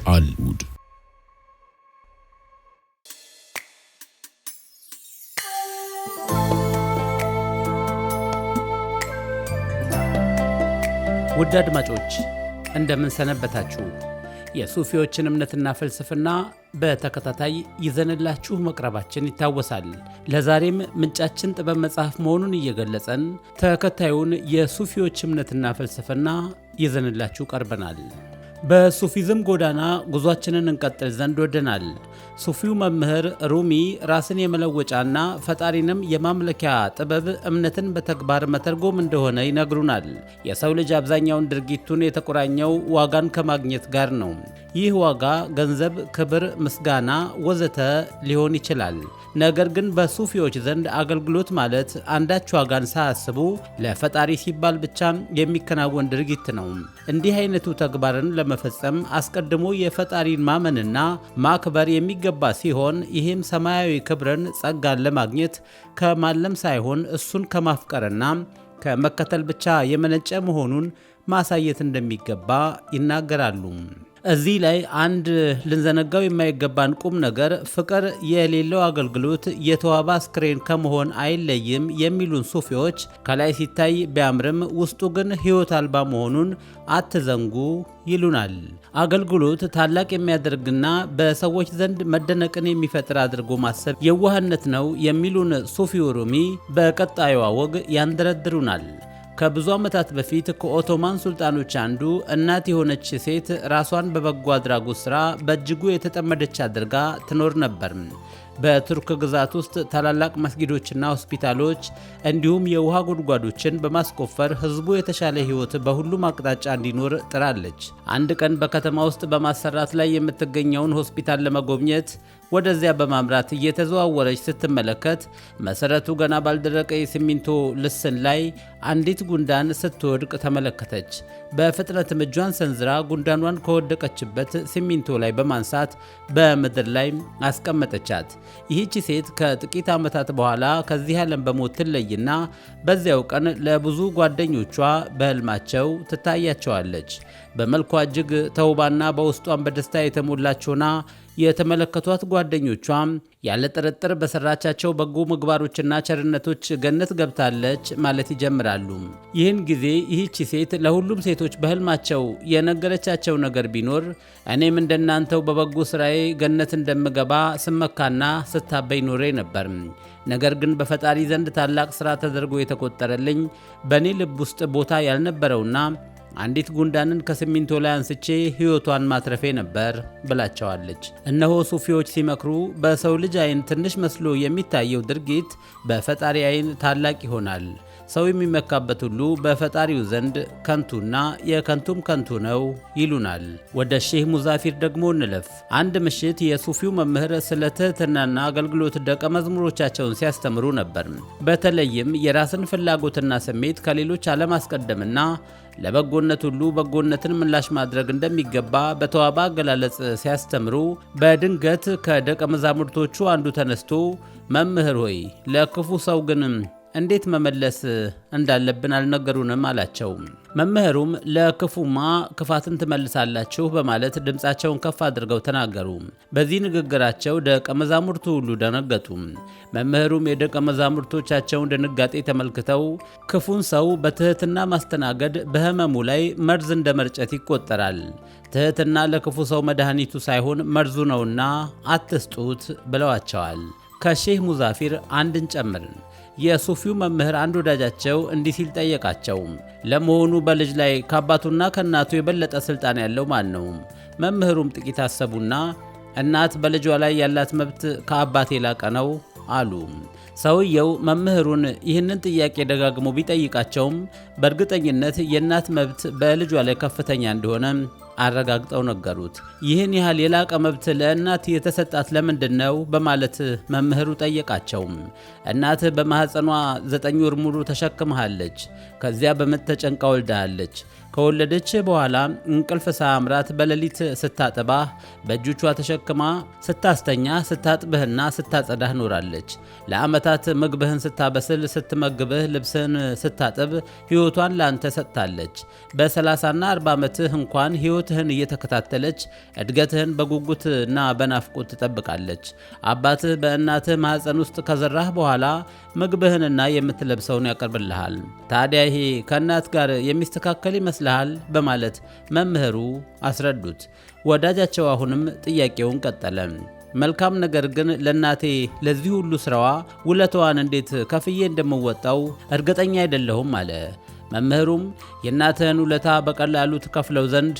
አልኡድ። ውድ አድማጮች፣ እንደምን ሰነበታችሁ? የሱፊዎችን እምነትና ፍልስፍና በተከታታይ ይዘንላችሁ መቅረባችን ይታወሳል። ለዛሬም ምንጫችን ጥበብ መጽሐፍ መሆኑን እየገለጸን ተከታዩን የሱፊዎች እምነትና ፍልስፍና ይዘንላችሁ ቀርበናል። በሱፊዝም ጎዳና ጉዟችንን እንቀጥል ዘንድ ወደናል። ሱፊው መምህር ሩሚ ራስን የመለወጫና ፈጣሪንም የማምለኪያ ጥበብ እምነትን በተግባር መተርጎም እንደሆነ ይነግሩናል። የሰው ልጅ አብዛኛውን ድርጊቱን የተቆራኘው ዋጋን ከማግኘት ጋር ነው። ይህ ዋጋ ገንዘብ፣ ክብር፣ ምስጋና ወዘተ ሊሆን ይችላል። ነገር ግን በሱፊዎች ዘንድ አገልግሎት ማለት አንዳች ዋጋን ሳያስቡ ለፈጣሪ ሲባል ብቻ የሚከናወን ድርጊት ነው። እንዲህ አይነቱ ተግባርን ለመፈጸም አስቀድሞ የፈጣሪን ማመንና ማክበር የሚገባ ሲሆን፣ ይህም ሰማያዊ ክብርን፣ ጸጋን ለማግኘት ከማለም ሳይሆን እሱን ከማፍቀርና ከመከተል ብቻ የመነጨ መሆኑን ማሳየት እንደሚገባ ይናገራሉ። እዚህ ላይ አንድ ልንዘነጋው የማይገባን ቁም ነገር፣ ፍቅር የሌለው አገልግሎት የተዋበ አስክሬን ከመሆን አይለይም የሚሉን ሱፊዎች፣ ከላይ ሲታይ ቢያምርም ውስጡ ግን ሕይወት አልባ መሆኑን አትዘንጉ ይሉናል። አገልግሎት ታላቅ የሚያደርግና በሰዎች ዘንድ መደነቅን የሚፈጥር አድርጎ ማሰብ የዋህነት ነው የሚሉን ሱፊው ሩሚ በቀጣዩዋ ወግ ያንደረድሩናል። ከብዙ ዓመታት በፊት ከኦቶማን ሱልጣኖች አንዱ እናት የሆነች ሴት ራሷን በበጎ አድራጎት ሥራ በእጅጉ የተጠመደች አድርጋ ትኖር ነበር። በቱርክ ግዛት ውስጥ ታላላቅ መስጊዶችና ሆስፒታሎች እንዲሁም የውሃ ጉድጓዶችን በማስቆፈር ሕዝቡ የተሻለ ሕይወት በሁሉም አቅጣጫ እንዲኖር ጥራለች። አንድ ቀን በከተማ ውስጥ በማሰራት ላይ የምትገኘውን ሆስፒታል ለመጎብኘት ወደዚያ በማምራት እየተዘዋወረች ስትመለከት፣ መሰረቱ ገና ባልደረቀ የሲሚንቶ ልስን ላይ አንዲት ጉንዳን ስትወድቅ ተመለከተች። በፍጥነትም እጇን ሰንዝራ ጉንዳኗን ከወደቀችበት ሲሚንቶ ላይ በማንሳት በምድር ላይ አስቀመጠቻት። ይህቺ ሴት ከጥቂት ዓመታት በኋላ ከዚህ ዓለም በሞት ትለይና በዚያው ቀን ለብዙ ጓደኞቿ በሕልማቸው ትታያቸዋለች። በመልኳ እጅግ ተውባና በውስጧን በደስታ የተሞላች ሆና የተመለከቷት ጓደኞቿም ያለ ጥርጥር በሰራቻቸው በጎ ምግባሮችና ቸርነቶች ገነት ገብታለች ማለት ይጀምራሉ። ይህን ጊዜ ይህቺ ሴት ለሁሉም ሴቶች በሕልማቸው የነገረቻቸው ነገር ቢኖር፣ እኔም እንደናንተው በበጎ ስራዬ ገነት እንደምገባ ስመካና ስታበይ ኖሬ ነበር። ነገር ግን በፈጣሪ ዘንድ ታላቅ ስራ ተደርጎ የተቆጠረልኝ በእኔ ልብ ውስጥ ቦታ ያልነበረውና አንዲት ጉንዳንን ከሲሚንቶ ላይ አንስቼ ሕይወቷን ማትረፌ ነበር ብላቸዋለች። እነሆ ሱፊዎች ሲመክሩ፣ በሰው ልጅ ዓይን ትንሽ መስሎ የሚታየው ድርጊት በፈጣሪ ዓይን ታላቅ ይሆናል። ሰው የሚመካበት ሁሉ በፈጣሪው ዘንድ ከንቱና የከንቱም ከንቱ ነው ይሉናል። ወደ ሼህ ሙዛፊር ደግሞ እንለፍ። አንድ ምሽት የሱፊው መምህር ስለ ትህትናና አገልግሎት ደቀ መዝሙሮቻቸውን ሲያስተምሩ ነበር። በተለይም የራስን ፍላጎትና ስሜት ከሌሎች አለማስቀደምና ለበጎነት ሁሉ በጎነትን ምላሽ ማድረግ እንደሚገባ በተዋበ አገላለጽ ሲያስተምሩ፣ በድንገት ከደቀ መዛሙርቶቹ አንዱ ተነስቶ መምህር ሆይ፣ ለክፉ ሰው ግን እንዴት መመለስ እንዳለብን አልነገሩንም አላቸው። መምህሩም ለክፉማ ክፋትን ትመልሳላችሁ በማለት ድምፃቸውን ከፍ አድርገው ተናገሩ። በዚህ ንግግራቸው ደቀ መዛሙርቱ ሁሉ ደነገጡ። መምህሩም የደቀ መዛሙርቶቻቸውን ድንጋጤ ተመልክተው፣ ክፉን ሰው በትህትና ማስተናገድ በሕመሙ ላይ መርዝ እንደ መርጨት ይቆጠራል። ትህትና ለክፉ ሰው መድኃኒቱ ሳይሆን መርዙ ነውና አትስጡት ብለዋቸዋል። ከሼህ ሙዛፊር አንድን ጨምርን። የሱፊው መምህር አንድ ወዳጃቸው እንዲህ ሲል ጠየቃቸው። ለመሆኑ በልጅ ላይ ከአባቱና ከእናቱ የበለጠ ስልጣን ያለው ማን ነው? መምህሩም ጥቂት አሰቡና እናት በልጇ ላይ ያላት መብት ከአባት የላቀ ነው አሉ። ሰውየው መምህሩን ይህንን ጥያቄ ደጋግሞ ቢጠይቃቸውም በእርግጠኝነት የእናት መብት በልጇ ላይ ከፍተኛ እንደሆነ አረጋግጠው ነገሩት። ይህን ያህል የላቀ መብት ለእናት የተሰጣት ለምንድን ነው በማለት መምህሩ ጠየቃቸው። እናትህ በማኅፀኗ 9 ወር ሙሉ ተሸክመሃለች። ከዚያ በምጥ ተጨንቃ ወልዳሃለች። ከወለደች በኋላ እንቅልፍ ሳያምራት በሌሊት ስታጠባህ፣ በእጆቿ ተሸክማ ስታስተኛ፣ ስታጥብህና ስታጸዳህ ኖራለች። ለዓመታት ምግብህን ስታበስል፣ ስትመግብህ፣ ልብስህን ስታጥብ ሕይወቷን ለአንተ ሰጥታለች። በ30ና 40 ዓመትህ እንኳን ሕይወትህን እየተከታተለች እድገትህን በጉጉትና በናፍቆት ትጠብቃለች። አባትህ በእናትህ ማኅፀን ውስጥ ከዘራህ በኋላ ምግብህንና የምትለብሰውን ያቀርብልሃል። ታዲያ ይሄ ከእናት ጋር የሚስተካከል ይመስልሃል? በማለት መምህሩ አስረዱት። ወዳጃቸው አሁንም ጥያቄውን ቀጠለ። መልካም፣ ነገር ግን ለእናቴ ለዚህ ሁሉ ስራዋ ውለታዋን እንዴት ከፍዬ እንደምወጣው እርግጠኛ አይደለሁም አለ። መምህሩም የእናትህን ውለታ በቀላሉ ትከፍለው ዘንድ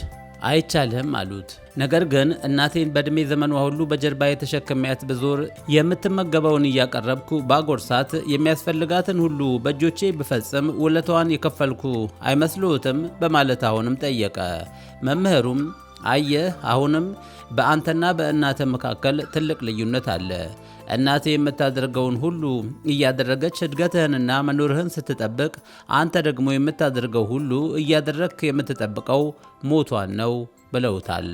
አይቻልህም አሉት። ነገር ግን እናቴን በዕድሜ ዘመኗ ሁሉ በጀርባዬ ተሸክሜያት ብዞር፣ የምትመገበውን እያቀረብኩ ባጎርሳት፣ የሚያስፈልጋትን ሁሉ በእጆቼ ብፈጽም ውለታዋን የከፈልኩ አይመስልዎትም? በማለት አሁንም ጠየቀ። መምህሩም አየህ፣ አሁንም በአንተና በእናትህ መካከል ትልቅ ልዩነት አለ። እናትህ የምታደርገውን ሁሉ እያደረገች እድገትህንና መኖርህን ስትጠብቅ፣ አንተ ደግሞ የምታደርገው ሁሉ እያደረግክ የምትጠብቀው ሞቷን ነው ብለውታል።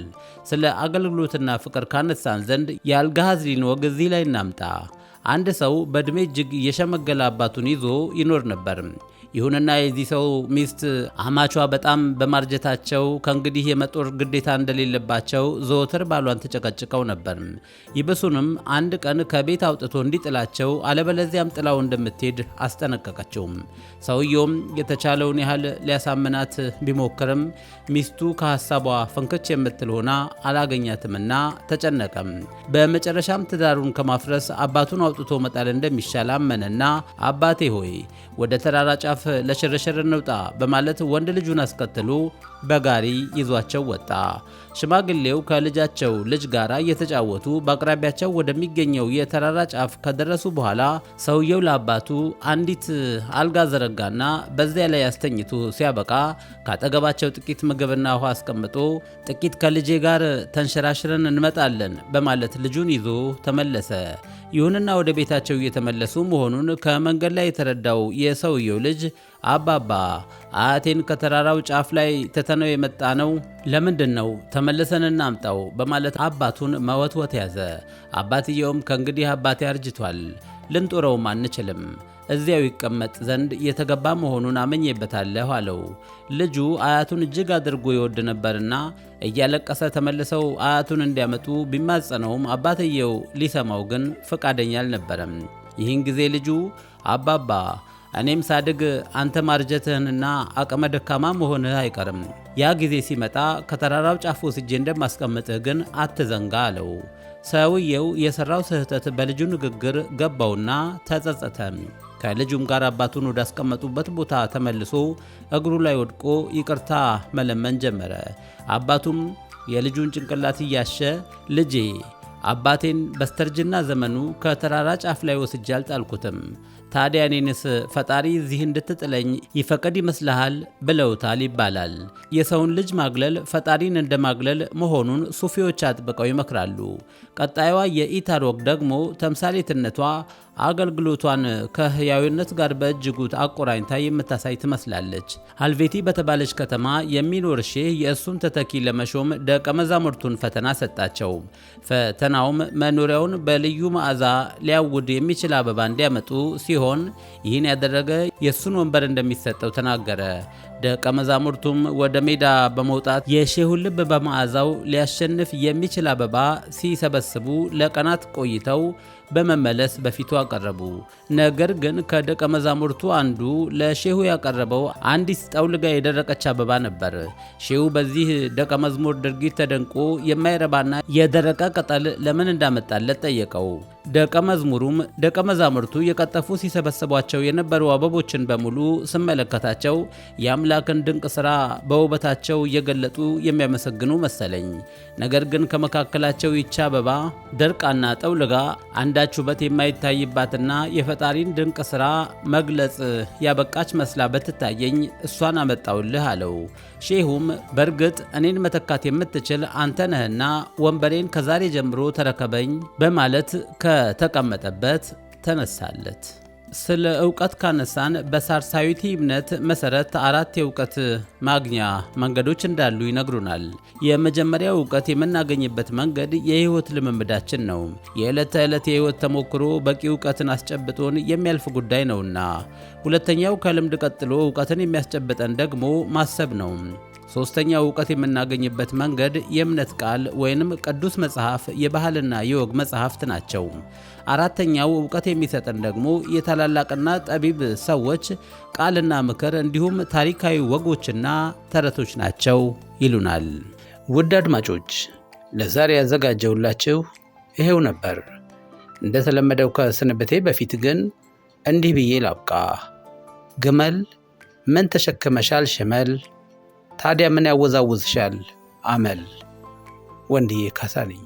ስለ አገልግሎትና ፍቅር ካነሳን ዘንድ የአልጋሃዝሊን ወግ እዚህ ላይ እናምጣ። አንድ ሰው በዕድሜ እጅግ የሸመገለ አባቱን ይዞ ይኖር ነበር። ይሁንና የዚህ ሰው ሚስት አማቿ በጣም በማርጀታቸው ከእንግዲህ የመጦር ግዴታ እንደሌለባቸው ዘወትር ባሏን ተጨቀጭቀው ነበር። ይብሱንም አንድ ቀን ከቤት አውጥቶ እንዲጥላቸው አለበለዚያም ጥላው እንደምትሄድ አስጠነቀቀችው። ሰውየውም የተቻለውን ያህል ሊያሳምናት ቢሞክርም ሚስቱ ከሀሳቧ ፍንክች የምትል ሆና አላገኛትምና ተጨነቀም። በመጨረሻም ትዳሩን ከማፍረስ አባቱን አውጥቶ መጣል እንደሚሻል አመነና አባቴ ሆይ፣ ወደ ተራራ ጫፍ ለሽርሽር እንውጣ በማለት ወንድ ልጁን አስከትሎ በጋሪ ይዟቸው ወጣ። ሽማግሌው ከልጃቸው ልጅ ጋር እየተጫወቱ በአቅራቢያቸው ወደሚገኘው የተራራ ጫፍ ከደረሱ በኋላ ሰውየው ለአባቱ አንዲት አልጋ ዘረጋና በዚያ ላይ አስተኝቶ ሲያበቃ ካጠገባቸው ጥቂት ምግብና ውሃ አስቀምጦ ጥቂት ከልጄ ጋር ተንሸራሽረን እንመጣለን በማለት ልጁን ይዞ ተመለሰ። ይሁንና ወደ ቤታቸው እየተመለሱ መሆኑን ከመንገድ ላይ የተረዳው የሰውየው ልጅ አባባ፣ አያቴን ከተራራው ጫፍ ላይ ትተነው የመጣ ነው ለምንድን ነው? ተመልሰን እናምጣው በማለት አባቱን መወትወት ያዘ። አባትየውም ከእንግዲህ አባቴ አርጅቷል፣ ልንጦረውም አንችልም፣ እዚያው ይቀመጥ ዘንድ የተገባ መሆኑን አመኜበታለሁ አለው። ልጁ አያቱን እጅግ አድርጎ ይወድ ነበርና እያለቀሰ ተመልሰው አያቱን እንዲያመጡ ቢማጸነውም አባትየው ሊሰማው ግን ፈቃደኛ አልነበረም። ይህን ጊዜ ልጁ አባባ፣ እኔም ሳድግ አንተ ማርጀትህንና አቅመ ደካማ መሆንህ አይቀርም። ያ ጊዜ ሲመጣ ከተራራው ጫፍ ወስጄ እንደማስቀምጥህ ግን አትዘንጋ አለው። ሰውየው የሰራው ስህተት በልጁ ንግግር ገባውና ተጸጸተ። ከልጁም ጋር አባቱን ወዳስቀመጡበት ቦታ ተመልሶ እግሩ ላይ ወድቆ ይቅርታ መለመን ጀመረ። አባቱም የልጁን ጭንቅላት እያሸ ልጄ፣ አባቴን በስተርጅና ዘመኑ ከተራራ ጫፍ ላይ ወስጄ አልጣልኩትም። ታዲያ እኔንስ ፈጣሪ እዚህ እንድትጥለኝ ይፈቅድ ይመስልሃል? ብለውታል ይባላል። የሰውን ልጅ ማግለል ፈጣሪን እንደ ማግለል መሆኑን ሱፊዎች አጥብቀው ይመክራሉ። ቀጣዩዋ የኢታር ወግ ደግሞ ተምሳሌትነቷ አገልግሎቷን ከህያዊነት ጋር በእጅጉ አቆራኝታ የምታሳይ ትመስላለች። ሀልቬቲ በተባለች ከተማ የሚኖር ሼህ የእሱን ተተኪ ለመሾም ደቀ መዛሙርቱን ፈተና ሰጣቸው። ፈተናውም መኖሪያውን በልዩ መዓዛ ሊያውድ የሚችል አበባ እንዲያመጡ ሲሆን ይህን ያደረገ የእሱን ወንበር እንደሚሰጠው ተናገረ። ደቀ መዛሙርቱም ወደ ሜዳ በመውጣት የሼሁን ልብ በመዓዛው ሊያሸንፍ የሚችል አበባ ሲሰበስቡ ለቀናት ቆይተው በመመለስ በፊቱ አቀረቡ። ነገር ግን ከደቀ መዛሙርቱ አንዱ ለሼሁ ያቀረበው አንዲት ጠውልጋ የደረቀች አበባ ነበር። ሼሁ በዚህ ደቀ መዝሙር ድርጊት ተደንቆ የማይረባና የደረቀ ቅጠል ለምን እንዳመጣለት ጠየቀው። ደቀ መዝሙሩም ደቀ መዛሙርቱ የቀጠፉ ሲሰበስቧቸው የነበሩ አበቦችን በሙሉ ስመለከታቸው የአምላክን ድንቅ ስራ በውበታቸው እየገለጡ የሚያመሰግኑ መሰለኝ። ነገር ግን ከመካከላቸው ይቺ አበባ ደርቃና ጠውልጋ አንዳች ውበት የማይታይባትና የፈጣሪን ድንቅ ስራ መግለጽ ያበቃች መስላ ብትታየኝ እሷን አመጣውልህ አለው። ሼሁም በእርግጥ እኔን መተካት የምትችል አንተ ነህና ወንበሬን ከዛሬ ጀምሮ ተረከበኝ በማለት ከተቀመጠበት ተነሳለት። ስለ እውቀት ካነሳን በሳርሳዊቲ እምነት መሰረት አራት የእውቀት ማግኛ መንገዶች እንዳሉ ይነግሩናል። የመጀመሪያው እውቀት የምናገኝበት መንገድ የህይወት ልምምዳችን ነው። የዕለት ተዕለት የህይወት ተሞክሮ በቂ እውቀትን አስጨብጦን የሚያልፍ ጉዳይ ነውና። ሁለተኛው ከልምድ ቀጥሎ እውቀትን የሚያስጨብጠን ደግሞ ማሰብ ነው። ሶስተኛው እውቀት የምናገኝበት መንገድ የእምነት ቃል ወይንም ቅዱስ መጽሐፍ፣ የባህልና የወግ መጽሐፍት ናቸው። አራተኛው እውቀት የሚሰጠን ደግሞ የታላላቅና ጠቢብ ሰዎች ቃልና ምክር እንዲሁም ታሪካዊ ወጎችና ተረቶች ናቸው ይሉናል። ውድ አድማጮች፣ ለዛሬ ያዘጋጀሁላችሁ ይሄው ነበር። እንደተለመደው ከስንብቴ በፊት ግን እንዲህ ብዬ ላብቃ። ግመል ምን ተሸክመሻል ሽመል፣ ታዲያ ምን ያወዛውዝሻል አመል። ወንድዬ ካሳ ነኝ።